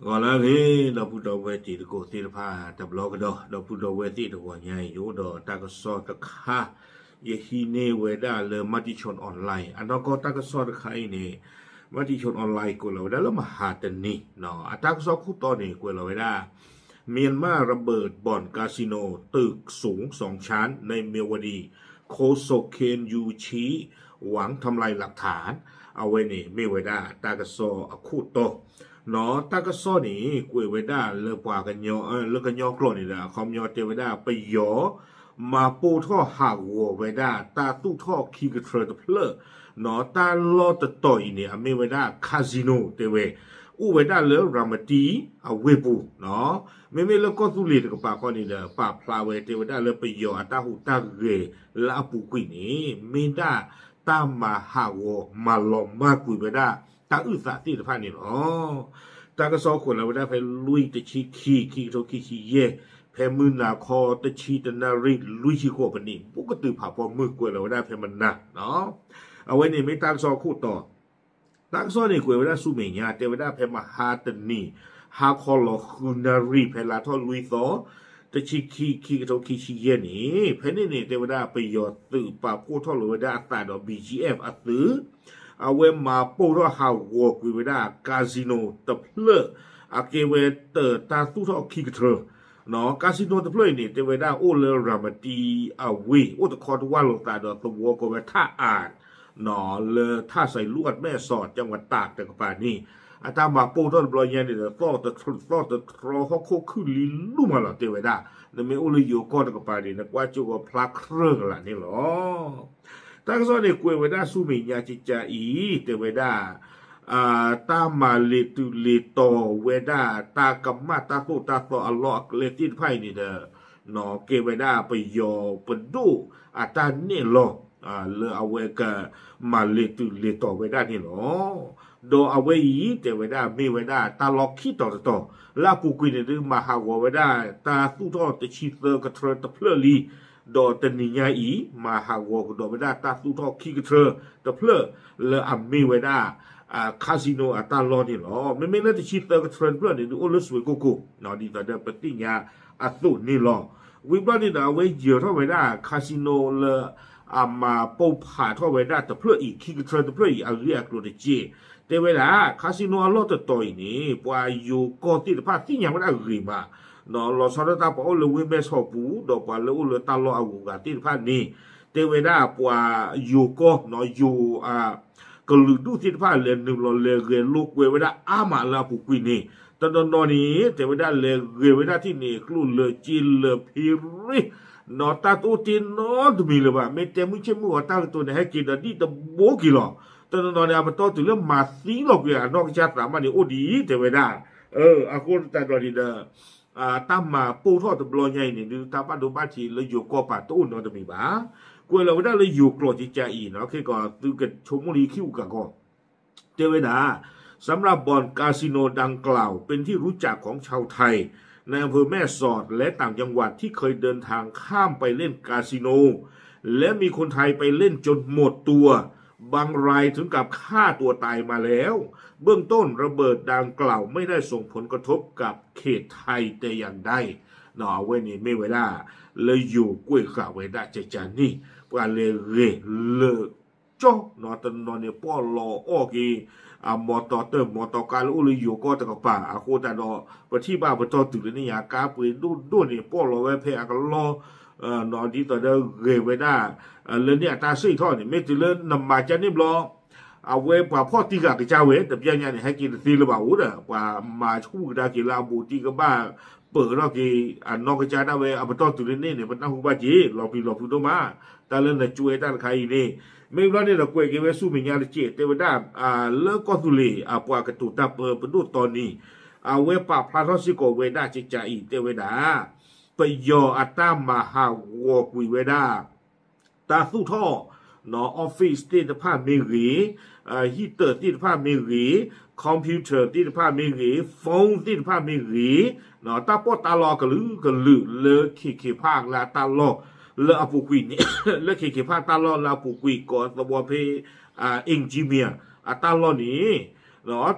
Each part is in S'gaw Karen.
ဂီၤလၢအဂ့ၤ ဒီပုၢ်ဒီဝဲၢ်တံၤသကိးသ့ၣ်တဖၣ်တဘျီကဒီး, ဒီပုၢ်ဒီဝဲၢ်သ့ၣ်တဂီၤညါအံၤ ယအိၣ်ဒီးတၢ်ကစီၣ်တခါ ယဟံးန့ၢ်ဝဲဒၣ်လၢ Matichon Online အနီၢ်ကီၢ်တၢ်ကစီၣ်တခါအံၤန့ၣ် Matichon Online ကွဲးလီၤဝဲဒၣ်လၢမဟါတနံၤ, အတၢ်ကစီၣ်ခိၣ်တီန့ၣ် ကွဲးလီၤဝဲဒၣ် Myanmar ระเบิดบ่อนคาสิโน ตึกสูงสองชั้นในเมียวดี โฆษก เคเอ็นยู ชี้ หวังทำลายหลักฐาน အဝဲန့ၣ်မ့ၢ်ဝဲဒၣ်တၢ်ကစီၣ်အခိၣ်တီ, တၢ်ကစီၣ်န့ၣ် ကွဲးဝဲဒၣ်လၢပှၤကညီ လၢကညီကျိာ်န့ၣ်ဒီး အခီပညီတဲဝဲဒၣ်ပယီၤ မၤပိၢ်ထီၣ်ဟးဂီၤဝဲဒၣ်တၢ်သူၣ်ထီၣ်ခံကထြၢတဖျၢၣ်, တၢ်လီၢ်တတီၤအံၤန့ၣ် အမ့ၢ်ဝဲဒၣ် casino တဲဝဲ, အိၣ်ဝဲဒၣ်လၢ ရၤမတံအဝ့ၢ်ပူၤ, မ့မ့ၢ်လၢကီၢ်သူလ့ၤတကပၤဃီန့ၣ်ဒီး ပာ်ဖျါဝဲတဲဝဲဒၣ်လၢပယီၤအတၢ်ဟူးတၢ်ဂဲၤလၢအပူၤကွံာ်န့ၣ် မ့ၢ်ဒၣ်တၢ်မၤဟးဂီၤမၤလီၤမၢ်ကွံာ်ဝဲဒၣ် တၢ်အုၣ်သးသ့ၣ်တဖၣ်န့ၣ်လီၤ. တၢ်ကစီၣ်ကွဲးလီၤဝဲဒၣ်ဖဲလွံၢ်တဆံခံ ခံကထိခံဆံယဲၢ်, ဖဲမုၢ်နၤခီတဆံတနၣ်ရံၣ်လွံၢ်ဆံဃိးပနံး ဘူးကတုၤဖးဖီမုၢ်ကွဲးလီၤဝဲဒၣ်ဖဲမနၤ, အဝဲန့ၣ်မ့ၢ်တၢ်ကစီၣ်အခိၣ်တီ, တၢ်ကစီၣ်န့ၣ်ကွဲးဝဲဒၣ်ဆူမဲာ်ညါ တဲဝဲဒၣ်ဖဲမဟါတနံၤ ဟါခီလီၤဃုနၣ်ရံၣ် ဖဲလါထီၣ်လွံၢ်သီ တဆံခံ ခံကထိခံဆံယဲၢ်န့ၣ် ဖဲန့ၣ်န့ၣ် တဲဝဲဒၣ်ပယီၤသုးပာ်ဖှိၣ်ထီၣ်လီၤဝဲဒၣ်အသးဒီး ဘီၣ်ကၠံအ့ၣ်ဖ် အသုး, အဝဲမၤပိၢ်ထီၣ်ဟးဂီၤကွံာ်ဝဲဒၣ် casino တဖျၢၣ် အကဲဝဲတၢ်သူၣ်ထီၣ်ခံကထြၢ casino တဖျၢၣ်အံၤန့ၣ် တဲဝဲဒၣ်အိၣ်လၢရၤမတံအဝ့ၢ် အိၣ်တခီတဝၢ်လိာ်သးဒီးသဝီကိးဝဲ ထၣ်အၣ် လၢထၣ်စဲးလူၣ်အမဲၣ်စီး ကၠီဝတးတကပၤန့ၣ် အတၢ်မၤပိၢ်ထီၣ်တဘျီညါန့ၣ်ဒီး သီၣ်တတြီဟီၣ်ခိၣ်ခုၣ်လံလူၢ်မးလီၤတဲဝဲဒၣ်, နမ့ၢ်အိၣ်လၢယိၤကီၢ်တကပၤန့ၣ် နကွၢ်ကၠိဂီၤဖျါကြၢးကလာ်န့ၣ်လီၤ. တၢ်ကစီၣ်န့ၣ်ကွဲးဝဲဒၣ်ဆူမဲာ်ညါကကါအံၤ တဲဝဲဒၣ် တၢ်မၤလဲၤတုၤလဲၤတီၤဝဲဒၣ် တၢ်ကမၣ်တၢ်သိၣ်တၢ်သီအလီၢ်အကျဲသ့ၣ်တဖၣ်အံၤန့ၣ်ဒီး ကဲဝဲဒၣ်ပယီၤပဒိၣ်အတၢ်နဲၣ်လီၤ လၢအဝဲကမၤလဲၤတုၤလဲၤတီၤဝဲဒၣ်န့ၣ်လီၤ. ဒီးအဝဲအံၤတဲဝဲဒၣ်မ့ၢ်ဝဲဒၣ်တၢ်လီၢ်ခံတီၤတတီၤ လၢအပူၤကွံာ်န့ၣ်ဒုး မၤဟးဂီၤဝဲဒၣ် တၢ်သူၣ်ထီၣ်တဆံသၢကထြၢတဖျၢၣ်လံ ဒီးတနံၤညါအံၤ မၤဟးဂီၤကဒီးဝဲဒၣ်တၢ်သူၣ်ထီၣ်ခံကထြၢတဖျၢၣ် လၢအမ့ၢ်ဝဲဒၣ် casino အတၢ်လီၢ်န့ၣ်လီၤ. မ့မ့ၢ်လၢတဆံသၢကထြၢတဖျၢၣ်န့ၣ်ဒုး အိၣ်လၢစွ့ကိၢ်ကိၢ် ဒ်သိးဒီးပသ့ၣ်ညါအသိးန့ၣ်လီၤ. ဝံၤဘျီန့ၣ်ဒီး အဝဲယၢၤထီၣ်ဝဲဒၣ် casino လၢ အမၤပိၢ်ဖးထီၣ်ဝဲဒၣ်တဖျၢၣ်အံၤ ခံကထြၢတဖျၢၣ်အံၤ အဂ့ၢ်အကျိၤတက့ၢ်. တဲဝဲဒၣ် casino အလီၢ်တတီၤအံၤန့ၣ် ပှၤယိၤကီၢ်သ့ၣ်တဖၣ်သ့ၣ်ညါဝဲဒၣ်ဂ့ၤမး လီၤဆီဒၣ်တၢ်ပှၤအိၣ်လၢဝ့ၢ်မဲၢ်ဆီးပူၤ ဒီးပှၤလၢအိၣ်လၢတၢ်လီၢ်အဂုၤအဂၤသ့ၣ်တဖၣ်န့ၣ် တဲဝဲဒၣ်ပှၤယိၤကီၢ် ယိၤ ကလုာ်ဒူၣ်သ့ၣ်တဖၣ်လဲၤနုာ်လီၤလဲၤဂဲၤလိာ်ကွဲဝဲဒၣ်အါမးလၢအပူၤကွံာ်န့ၣ် တနီၤနီၤန့ၣ် တဲဝဲဒၣ်လဲၤဂဲၤဝဲဒၣ်ထံၣ်န့ၣ် ကျိၣ်လၢာ်စ့လၢာ်ဖ့ရ့ၣ် နီၢ်တၢ်တအိၣ်တ့ၢ်နီတမံၤလၢၤဘၣ်. မ့ၢ်တဲမုၢ်ဆ့ၣ်မုၢ်ဂီၤတၢ်ကတိၤန့ၣ် ဟဲက့ၤဒီးဒ်တဘိက့ၤလီၤ. တနီၤနီၤန့ၣ် အပတီၢ်တုၤလၢမၤသံလီၤကွံာ်အနီၢ်ကစၢ်သးမးန့ၣ်အိၣ်ဒ်အံၤ တဲဝဲဒၣ်. အဃိသတးဒီးန့ၣ်ဒီး တၢ်မၤပိၢ်ထီၣ်တဘျီညါအံၤန့ၣ်ဒုး တၢ်ဘၣ်ဒိဘၣ်ထံးလၢယိၤကီၢ်ပၤတအိၣ်နီတမံၤဘၣ်. ကွဲးလီၤဝဲဒၣ်လၢယိၤကျိာ်ကကါအံၤ ခဲကီးသုကဆိကမိၣ်လၢယခံပူၤကးကီး တဲဝဲဒၣ် สำหรับบ่อนคาสิโนดังกล่าว เป็นที่รู้จักของชาวไทยในอำเภอแม่สอดและต่างจังหวัดที่เคยเดินทางข้ามไปเล่นคาสิโน และมีคนไทยไปเล่นจนหมดตัว บางรายถึงกับฆ่าตัวตายมาแล้ว เบื้องต้นระเบิดดังกล่าวไม่ได้ส่งผลกระทบกับเขตไทยแต่อย่างใด အဝဲန့ၣ်မ့ၢ်ဝဲဒၣ် လၢယိၤကွဲးဃာ်ဝဲဒၣ်ကကါန့ၣ် ပှၤလဲၤဂဲၤလၢာ် ကၠီ တနီၤန့ၣ် ပီၣ်လီၤအီၣ်က့ၤ အမီတီတၢၢ်မီတီကါလၢအိၣ်လၢယိၤကီၢ်တကပၤ အဃိသတးဒီး ပထံၣ်ဘၣ်ပတီၢ်တုၤလၢန့ၣ်ညါ ကါပှ့ၤဒိၣ်ဒိၣ်န့ၣ် ပီၣ်လီၤဝဲဖဲအကလီ ဒ်သိးဒီးဂဲၤဝဲဒၣ် လၢန့ၣ်အတၢ်စ့ၣ်ထီၣ်န့ၣ် မ့ၢ်တုၤလၢနမၤကၠါန့ၣ်ဘျီ အဝဲပှၤဖီၣ်တံၢ်ဃာ်ကစၢ်ဝဲ တပျဲညါန့ၣ် ဟဲက့ၤတသ့လၢၤဘၣ်အိၣ်ဒီး ပှၤမၤဆူၣ်ကဒါက့ၤလၢအဘူးတံၢ်ကဘၣ်ပၢၢ်ထီၣ်က့ၤ အနီၢ်ကစၢ်ဒၣ်ဝဲအပတီၢ်တုၤလၢန့ၣ်န့ၣ် ပနၢ်ဟူဘၣ်က့ၤ လီၤပျံၤလီၤဖုးဒိၣ်မး တၢ်လၢနကွဲးတၢ်တခါအံၤန့ၣ် မ့ၢ်ဘျီန့ၣ်ဒီးကွဲးက့ၤဝဲဆူမဲာ်ညါတက့ၢ် တဲဝဲဒၣ် လၢကီၢ်သူလ့ၤအပှၤကတိၤတၢ်ပၢပဒိၣ်တီနံၤ အဝဲပာ်ဖျါထီၣ်စ့ၢ်ကီးဝဲဒၣ်ကကါအံၤ တဲဝဲဒၣ် ပယီၤအတၢ်မၤဟးဂီၤကွံာ်ဝဲဒၣ် တၢ်သူၣ်ထီၣ် office သ့ၣ်တဖၣ်မ့ၢ်ဂ့ၤ, heater သ့ၣ်တဖၣ်မ့ၢ်ဂ့ၤ, computer သ့ၣ်တဖၣ်မ့ၢ်ဂ့ၤ, phone သ့ၣ်တဖၣ်မ့ၢ်ဂ့ၤ, တၢ်ပီးတၢ်လီအကလုာ်ကလုာ်လၢခ့ခ့ဖၣ်လၢအတၢ်လီၢ် လၢအပူၤကွံာ်န့ၣ် လၢခ့ခ့ဖၣ်တၢ်လီၢ်လၢအပူၤကွံာ် ကိးသဝီဖဲ အ့ၣ်ကၠံမံၤ အတၢ်လီၢ်န့ၣ်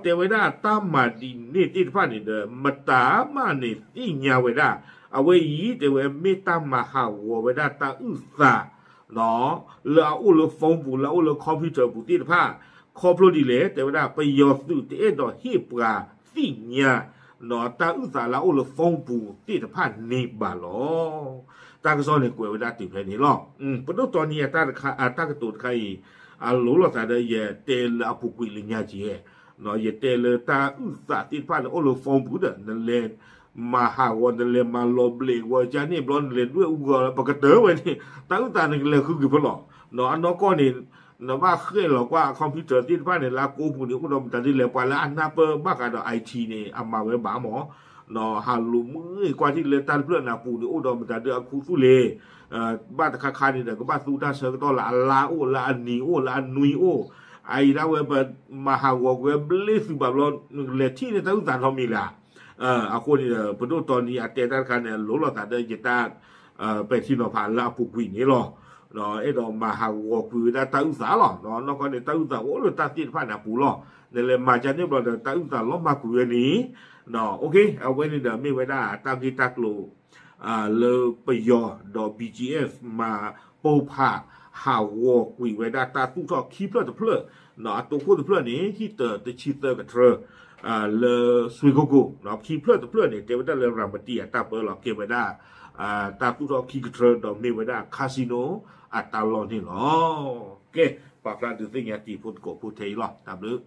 တဲဝဲဒၣ်တၢ်မၤဒ်န့ၣ်သ့ၣ်တဖၣ်န့ၣ်ဒီး မတၤမးန့ၣ်သ့ၣ်ညါဝဲဒၣ်, အဝဲအံၤတဲဝဲမ့ၢ်တၢ်မၤဟးဂီၤဝဲဒၣ်တၢ်အုၣ်သး လၢအအိၣ်လၢ phone ပူၤ လၢအအိၣ်လၢ computer ပူၤသ့ၣ်တဖၣ်, ခီဖျိဒ်လဲၣ် တဲဝဲဒၣ် ပယီၤသုးတအဲၣ်ဒိးဟ့ၣ်ပှၤသ့ၣ်ညါ တၢ်အုၣ်သးလၢအအိၣ်လၢ phone ပူၤသ့ၣ်တဖၣ်န့ၣ်ဘၣ်လီၤ. တၢ်ကစီၣ်န့ၣ်ကွဲးဝဲဒၣ်တုၤဖဲန့ၣ်လီၤ. ပဒိၣ်တီနံအတၢ်ကတိၤတခါအံၤ အလိၤလိာ်သးဒီး ယတဲလၢအပူၤကွံာ်လၢညါက့ၤ, ယတဲလၢတၢ်အုၣ်သးသ့ၣ်တဖၣ်န့ၣ် အိၣ်လၢ phone ပူၤဒီး နလဲၤမၤဟးဂီၤ နလဲၤမၤလီၤဘျဲးဂီၤကန့ၣ်ဘျီ နလဲၤဒွဲၣ်အူဂီၤ ပကတၢၢ်ဝဲန့ၣ် တၢ်အုၣ်သးနကလဲၤဃုက့ၤဖဲလဲၣ်. အနီၢ်ကီၢ်န့ၣ် နဘၣ်ဃဲၣ်လီၤကွၢ် computer သ့ၣ်တဖၣ်န့ၣ် လၢအကိးပူၤန့ၣ် အိၣ်ဒီးမတၤဒ်လဲၣ် ပှၤလၢအနၢ်ပၢၢ်ဘၣ်ဃးဒီး IT န့ၣ် အမၤဝဲဘၣ်မး ဟးလူၤမုၢ်ကွၢ်ထံၣ်လၢတၢ်တဖျၢၣ်န့ၣ်အပူၤန့ၣ် အိၣ်ဒီးမတၤဒ်အခူသူၣ်လ့ၤ, ဘၣ်တခါခါန့ၣ်ဒီး ကဘၣ်သူတၢ်ဆၢကတီၢ်လၢအလါအိၣ် လၢအနံၤအိၣ် လၢအနွံအိၣ်, အအံၤဒၣ်ဝဲပမၤဟးဂီၤကွံာ်ဘျ့သုးဘၣ်ဘျီ နကလဲၤထံၣ်န့ၢ်တၢ်အုၣ်သးနီတမံၤလၢ်. အဃိန့ၣ်ဒီး ပဒိၣ်တီနံအတဲတၢ်တခါန့ၣ် လိၤလိာ်သးဒီးယတၢ် ပဲာ်ထံနီၤဖးလၢအပူၤကွံာ်န့ၣ်လီၤ. အဲၣ်ဒိးမၤဟးဂီၤကွံာ်ဝဲဒၣ်တၢ်အုၣ်သးလီၤ. နီၢ်ကီၢ်န့ၣ် တၢ်အုၣ်သးအိၣ်လၢတၢ်သ့ၣ်တဖၣ်န့ၣ်အပူၤလီၤ. နလဲၤမၤကန့ၣ်ဘျီဒီး တၢ်အုၣ်သးလီၤမၢ်ကွံာ်ဝဲန့ၣ် အဝဲန့ၣ်ဒီးမ့ၢ်ဝဲဒၣ်တၢ်ဂ့ၢ်တၢ်ကျိၤ လၢပယီၤဒီး B G F မၤပိၢ်ဖးဟးဂီၤကွံာ်ဝဲဒၣ်တၢ်သူၣ်ထီၣ်ခံဖျၢၣ်တဖျၢၣ်, အတိခိၣ်တဖျၢၣ်န့ၣ် ဟံၣ်တၢၤတဆံသၢကထြၢ လၢစွ့ကိကိၣ်, ခံဖျၢၣ်တဖျၢၣ်န့ၣ် တဲဝဲဒၣ်လၢရၤမတံအတၢ်ပၢလီၤက့ၤဝဲဒၣ် တၢ်သူၣ်ထီၣ်ခံကထြၢဒီးမ့ၢ်ဝဲဒၣ် casino အတၢ်လီၢ်န့ၣ်လီၤ. ကဲ, ပာ်ဖျါဒုးသ့ၣ်ညါတံၤဖိသကိးဖိထဲအံၤလီၤ. တၢ်ဘျုး